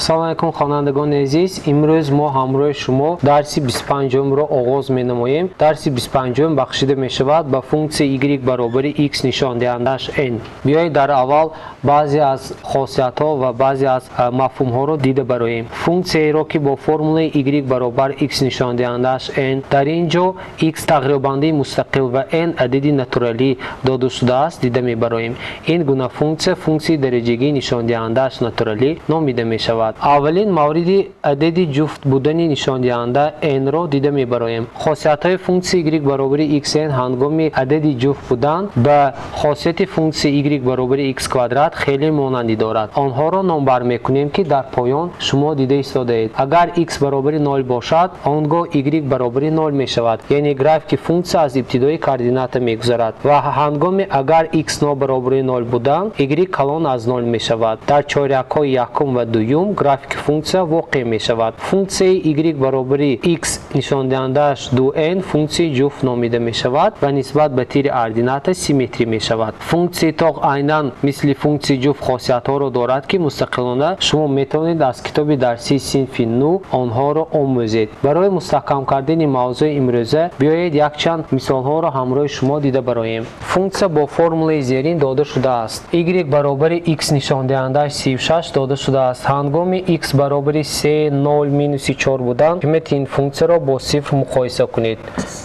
Салом алайкум, хонандагони азиз. Имрӯз мо ҳамроҳи шумо дарси 25-умро оғоз менамоем. Дарси 25-ум бахшида мешавад ба функсияи y баробари x нишондиҳандааш n. Биёед дар аввал баъзе аз хосиятҳо ва баъзе аз мафҳумҳоро дида бароем. Функсияеро ки бо формулаи y баробар x нишондиҳандааш n, дар ин ҷо x тағйирёбандаи мустақил ва n адади натуралӣ дода шудааст, дида мебароем. Ин гуна функсия функсияи дараҷагии нишондиҳандааш натуралӣ номида мешавад. Аввалин мавриди адади ҷуфт будани нишондиҳанда n-ро дида мебароем. Хосиятҳои функсияи y баробари xn ҳангоми адади ҷуфт будан ба хосияти функсияи y баробари x квадрат хеле монандӣ дорад. Онҳоро номбар мекунем, ки дар поён шумо дида истодаед. Агар x баробари 0 бошад, он гоҳ y баробари 0 мешавад, яъне графики функсия аз ибтидои координата мегузарад. Ва ҳангоми агар x нобаробари 0 будан, y калон аз 0 мешавад. Дар чорякҳои якум ва дуюм графики функсия воқеъ мешавад. Функсияи y баробари x нишондиҳандааш 2n функсияи ҷуфт номида мешавад ва нисбат ба тири ордината симметрӣ мешавад. Функсияи тоқ айнан мисли функсияи ҷуфт хосиятҳоро дорад, ки мустақилона шумо метавонед аз китоби дарсии синфи 9 онҳоро омӯзед. Барои мустаҳкам кардани мавзӯи имрӯза биёед якчанд мисолҳоро ҳамроҳи шумо дида бароем. Функсия бо формулаи зерин дода шудааст. Y баробари x нишондиҳандааш 36 дода шудааст. Ҳангоми x баробари 3, 0, минуси 4 будан, қимати ин функсияро бо сифр муқоиса кунед.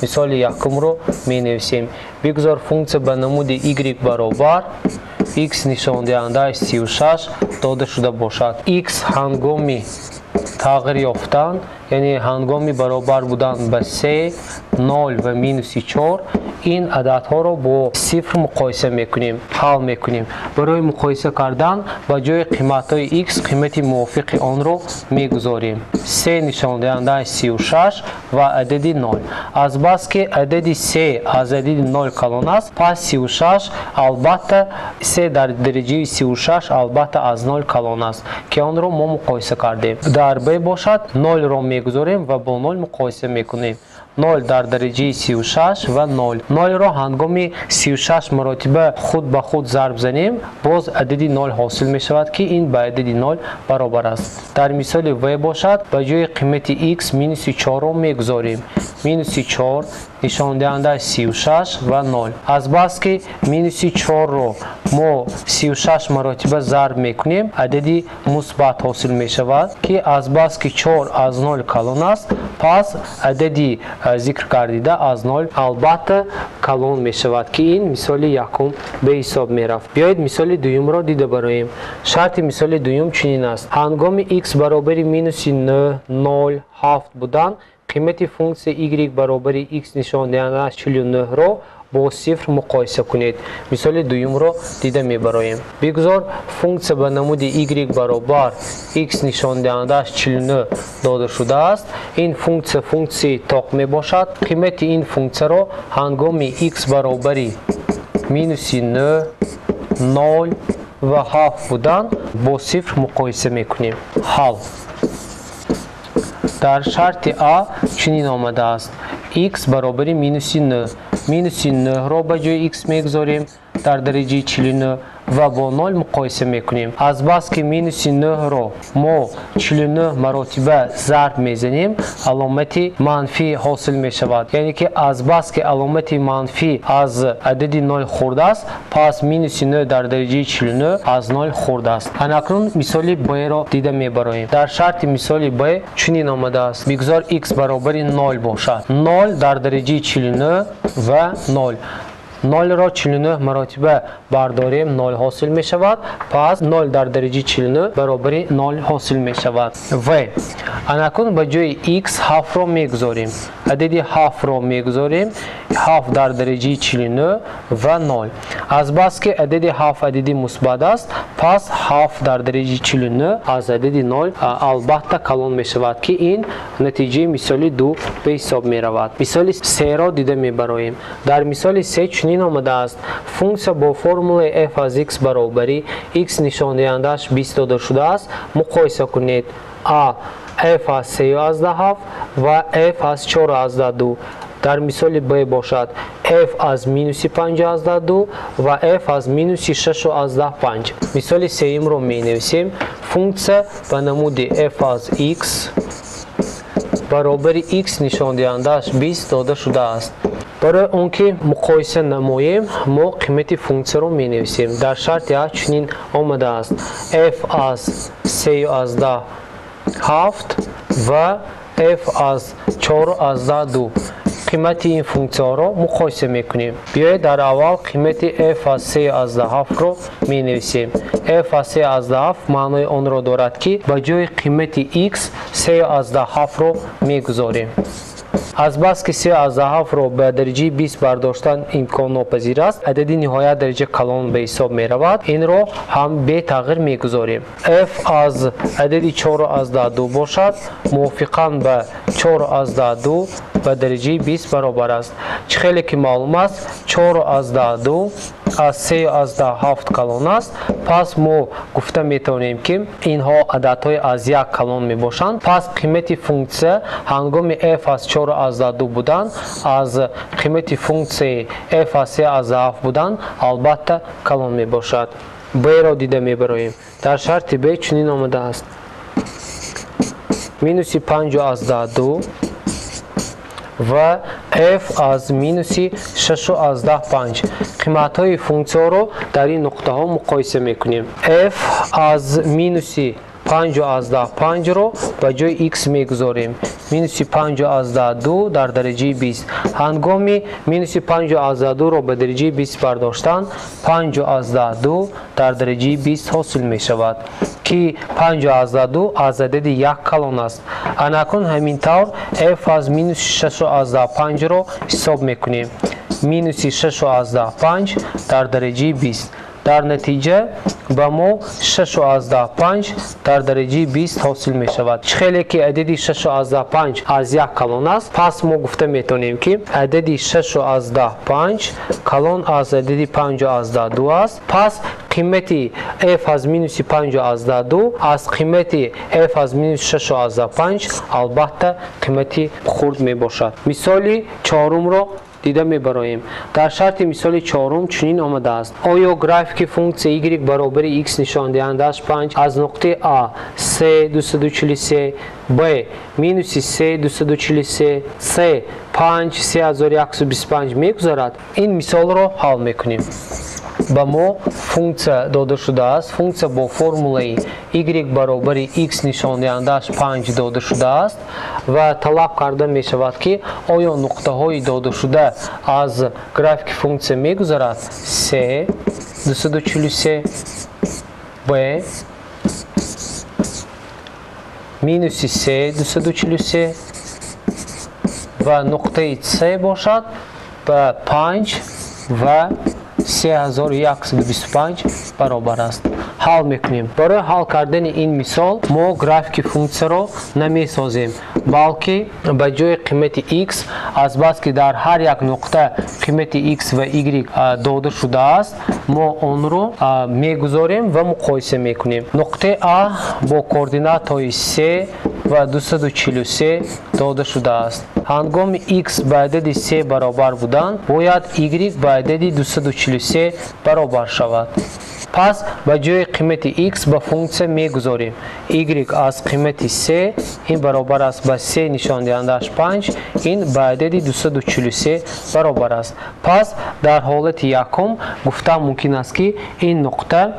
Мисоли якумро менависем. Бигзор функсия ба намуди y баробар x нишондиҳандааш 36 дода шуда бошад. X ҳангоми тағйир ёфтан, яъне ҳангоми баробар будан ба 3, 0 ва минуси 4, ин ададҳоро бо сифр муқоиса мекунем, ҳал мекунем. Барои муқоиса кардан ба ҷои қиматҳои x қимати мувофиқи онро мегузорем. 3 нишондиҳандааш 36 ва адади 0. Азбаски адади 3 аз адади 0 калон аст, пас 36 албатта 3 дар дараҷаи 36 албатта аз 0 калон аст, ки онро мо муқоиса кардем. Дар б бошад 0-ро мегузорем ва бо 0 муқоиса мекунем. 0 дар дараҷаи 36 ва 0. 0-ро ҳангоми 36 маротиба худ ба худ зарб занем, боз адади 0 ҳосил мешавад, ки ин ба адади 0 баробар аст. Дар мисоли в бошад, ба ҷои қимати x минуси 4-ро мегузорем. Минуси 4 нишондиҳандааш 36 ва 0. Азбаски минуси 4-ро мо 36 маротиба зарб мекунем, адади мусбат ҳосил мешавад, ки азбаски 4 аз 0 калон аст, пас адади зикр гардида аз 0 албатта калон мешавад, ки ин мисоли якум ба ҳисоб мерафт. Биёед мисоли дуюмро дида бароем. Шарти мисоли дуюм чунин аст. Ҳангоми x баробари минуси 9, 0, 7 будан, қимати функсия y баробари x нишондиҳандааш 49-ро бо сифр муқоиса кунед. Мисоли дуюмро дида мебароем. Бигзор функсия ба намуди y баробар x нишондиҳандааш 49 дода шудааст. Ин функсия функсияи тоқ мебошад. Қимати ин функсияро ҳангоми x баробари минуси 9, 0 ва 7 будан бо сифр муқоиса мекунем. Ҳал. Дар шарти А чунин омадааст. X баробари минуси 9. Минуси 9-ро ба ҷои x мегузорем дар дараҷаи 49 ва бо 0 муқоиса мекунем. Азбаски минуси 9-ро мо 49 маротиба зарб мезанем, аломати манфӣ ҳосил мешавад. Яъне ки азбаски аломати манфӣ аз адади 0 хурд аст, пас минуси 9 дар дараҷаи 49 аз 0 хурд аст. Анакнун мисоли б-ро дида мебароем. Дар шарти мисоли б чунин омадааст. Бигзор x баробари 0 бошад. 0 дар дараҷаи 49 ва 0. 0-ро 49 маротиба бардорем, 0 ҳосил мешавад. Пас 0 дар дараҷаи 49 баробари 0 ҳосил мешавад. В. Анакун ба ҷои x 7-ро мегузорем. Адади 7-ро мегузорем. 7 дар дараҷаи 49 ва 0. Азбаски адади 7 адади мусбат аст, пас 7 дар дараҷаи 49 аз адади 0 албатта калон мешавад, ки ин натиҷаи мисоли 2 ба ҳисоб меравад. Мисоли 3-ро дида мебароем. Дар мисоли 3 чунин омадааст. Функсия бо формулаи f аз x баробари x нишондиҳандааш 20 дода шудааст. Муқоиса кунед. А f аз 3,7 ва f аз 4,2. Дар мисоли б бошад f аз минуси 5,2 ва f аз минуси 6,5. Мисоли сеюмро менависем. Функсия ба намуди f аз x баробари x нишондиҳандааш 20 дода шудааст. Барои он ки муқоиса намоем, мо қимати функсияро менависем. Дар шарти А чунин омадааст: f аз 3,7 ва f аз 4,2. Қимати ин функсияҳоро муқоиса мекунем. Биёед дар аввал қимати f аз 3,7-ро менависем. F аз 3,7 маънои онро дорад, ки ба ҷои қимати x 3,7-ро мегузорем. Азбаски 3,7-ро ба дараҷаи 20 бардоштан имконнопазир аст, адади ниҳоят дараҷа калон ба ҳисоб меравад. Инро ҳам бетағйир мегузорем. F аз адади 4,2 бошад, мувофиқан ба 4,2 ба дараҷаи 20 баробар аст. Чӣ хеле ки маълум аст, 4,2 аз 3,7 калон аст. Пас мо гуфта метавонем, ки инҳо ададҳои аз 1 калон мебошанд. Пас қимати функсия ҳангоми f аз 4,2 будан аз қимати функсияи f аз 3,7 будан албатта калон мебошад. B-ро дида мебароем. Дар шарти B чунин омадааст: минуси 5,2 ва f аз минуси 6,5. Қиматҳои функсияро дар ин нуқтаҳо муқоиса мекунем. F аз минуси 5,5-ро ба ҷои x мегузорем. Минуси 5,2 дар дараҷаи 20. Ҳангоми минуси 5,2-ро ба дараҷаи 20 бардоштан, 5,2 дар дараҷаи 20 ҳосил мешавад, ки 5,2 аз адади 1 калон аст. Анакун ҳамин тавр f аз минуси 6,5-ро ҳисоб мекунем. Минуси 6,5 дар дараҷаи 20. Дар натиҷа ба мо 6,5 дар дараҷаи 20 ҳосил мешавад. Чӣ хеле ки адади 6,5 аз 1 калон аст, пас мо гуфта метавонем, ки адади 6,5 калон аз адади 5,2 аст. Пас қимати f аз минуси 5,2 аз қимати f аз минуси 6,5 албатта қимати хурд мебошад. Мисоли чорумро дида мебароем. Дар шарти мисоли чорум чунин омадааст: оё графики функсия y баробари x нишондиҳандааш 5 аз нуқтаи А 3 243, Б минуси 3 243, С 5 3125 мегузарад? Ин мисолро ҳал мекунем. Ба мо функсия дода шудааст. Функсия бо формулаи y баробари x нишондиҳандааш 5 дода шудааст ва талаб карда мешавад, ки оё нуқтаҳои додашуда аз графики функсия мегузарад? 3 243, Б минуси 3 243 ва нуқтаи С бошад ба 5 ва 3125 баробар аст. Ҳал мекунем. Барои ҳал кардани ин мисол мо графики функсияро намесозем, балки ба ҷои қимати x, азбаски дар ҳар як нуқта қимати x ва y дода шудааст, мо онро мегузорем ва муқоиса мекунем. Нуқтаи А бо координатҳои 3 ва 243 дода шудааст. Ҳангоми x ба адади 3 баробар будан, бояд y ба адади 243 баробар шавад. Пас ба ҷои қимати x ба функсия мегузорем. Y аз қимати 3 ин баробар аст ба 3 нишондиҳандааш 5, ин ба адади 243 баробар аст. Пас дар ҳолати якум гуфтан мумкин аст, ки ин нуқта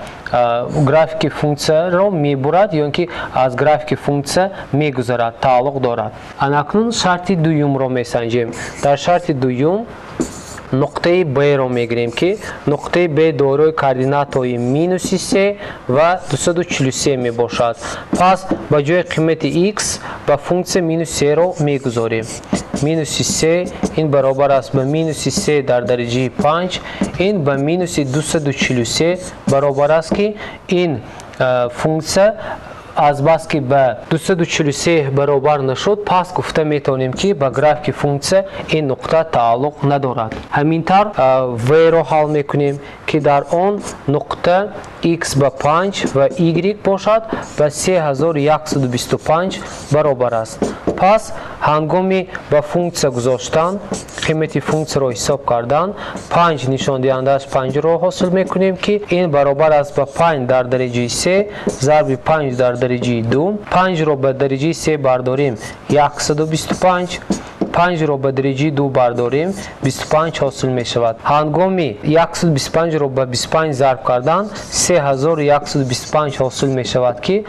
графики функсияро мебурад ё ин ки аз графики функсия мегузарад, тааллуқ дорад. Анакнун шарти дуюмро месанҷем. Дар шарти дуюм нуқтаи Б-ро мегирем, ки нуқтаи Б дорои координатҳои минуси 3 ва 243 мебошад. Пас ба ҷои қимати x ба функсия минус 3-ро мегузорем. Минуси 3 ин баробар аст ба минуси 3 дар дараҷаи 5, ин ба минуси 243 баробар аст, ки ин функсия азбаски ба 243 баробар нашуд, пас гуфта метавонем, ки ба графики функсия ин нуқта тааллуқ надорад. Ҳамин тавр v-ро ҳал мекунем, ки дар он нуқта x ба 5 ва y бошад ба 3125 баробар аст. Пас ҳангоми ба функсия гузоштан, қимати функсияро ҳисоб кардан, 5 нишондиҳандааш 5-ро ҳосил мекунем, ки ин баробар аст ба 5 дар дараҷаи 3 зарби 5 дар дараҷаи 2. 5-ро ба дараҷаи 3 бардорим 125, 5-ро ба дараҷаи 2 бардорим 25 ҳосил мешавад. Ҳангоми 125-ро ба 25 зарб кардан 3125 ҳосил мешавад, ки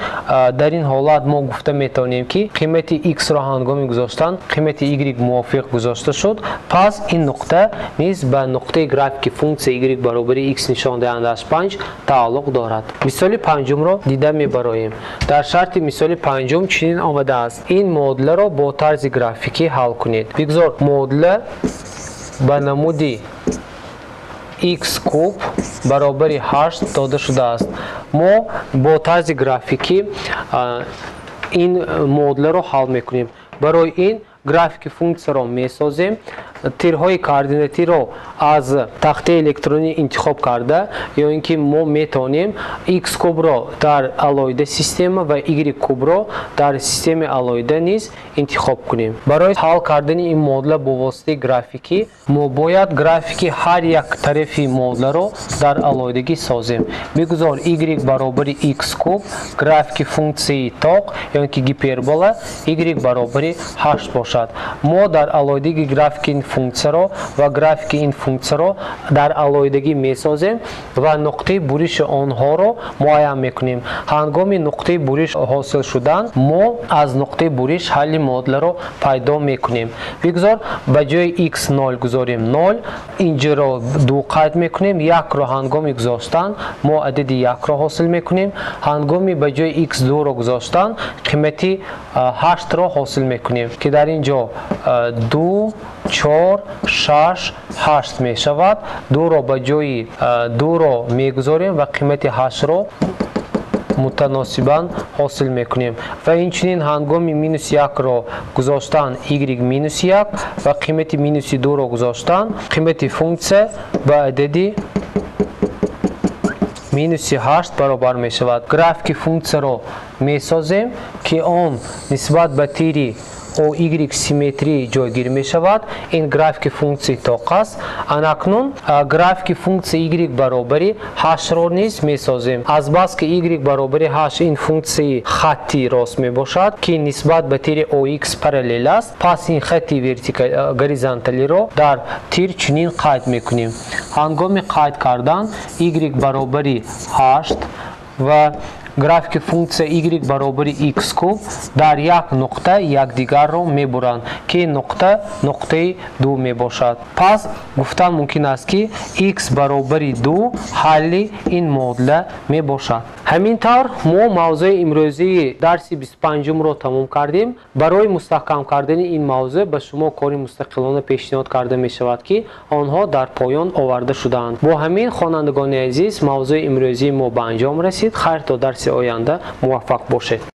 дар ин ҳолат мо гуфта метавонем, ки қимати x-ро ҳангоми гузоштан қимати y мувофиқ гузошта шуд. Пас ин нуқта низ ба нуқтаи графики функсия y баробари x нишондиҳандааш 5 тааллуқ дорад. Мисоли панҷумро дида мебароем. Дар шарти мисоли панҷум чунин омадааст: ин муодиларо бо тарзи графикӣ ҳал кунед. Бигзор муодила ба намуди x куб баробари 8 дода шудааст. Мо бо тарзи графикӣ ин муодиларо ҳал мекунем. Барои ин графики функсияро месозем, тирҳои координатиро аз тахтаи электронӣ интихоб карда, ё ин ки мо метавонем x кубро дар алоҳида система ва y кубро дар системаи алоҳида низ интихоб кунем. Барои ҳал кардани ин муодила бо воситаи графикӣ мо бояд графики ҳар як тарафи муодиларо дар алоҳидагӣ созем. Бигузор y баробари x куб графики функсияи тоқ ё ин ки гипербола y баробари 8 бошад. Мо дар алоҳидагӣ графики ин функсияро ва графики ин функсияро дар алоҳидагӣ месозем ва нуқтаи буриши онҳоро муайян мекунем. Ҳангоми нуқтаи буриш ҳосил шудан мо аз нуқтаи буриш ҳалли муодиларо пайдо мекунем. Бигзор ба ҷои x 0 гузорим 0, инҷоро 2 қайд мекунем, 1-ро ҳангоми гузоштан мо адади 1-ро ҳосил мекунем. Ҳангоми ба ҷои x 2-ро гузоштан қимати 8-ро ҳосил мекунем, ки дар ин ҷо 2, 4, 6, 8 мешавад. 2-ро ба ҷои 2-ро мегузорем ва қимати 8-ро мутаносибан ҳосил мекунем. Ва инчунин ҳангоми минус 1-ро гузоштан y минус 1 ва қимати минуси 2-ро гузоштан қимати функсия ба адади минуси 8 баробар мешавад. Графики функсияро месозем, ки он нисбат ба тири OY симметрӣ ҷойгир мешавад. Ин графики функсияи тоқ аст. Анакнун графики функсияи y баробари 8-ро низ месозем. Азбаски y баробари 8 ин функсияи хатти рост мебошад, ки нисбат ба тири OX параллел аст, пас ин хатти горизонталиро дар тир чунин қайд мекунем. Ҳангоми қайд кардан y баробари 8 ва графики функсия y баробари x куб дар як нуқта якдигарро мебуранд, ки нуқта нуқтаи 2 мебошад. Пас гуфтан мумкин аст, ки x баробари 2 ҳалли ин муодила мебошад. Ҳамин тавр мо мавзӯи имрӯзии дарси 25-умро тамом кардем. Барои мустаҳкам кардани ин мавзӯъ ба шумо кори мустақилона пешниҳод карда мешавад, ки онҳо дар поён оварда шудаанд. Бо ҳамин, хонандагони азиз, мавзӯи имрӯзии мо ба анҷом расид. Хайр, то дарси оянда муваффақ бошед.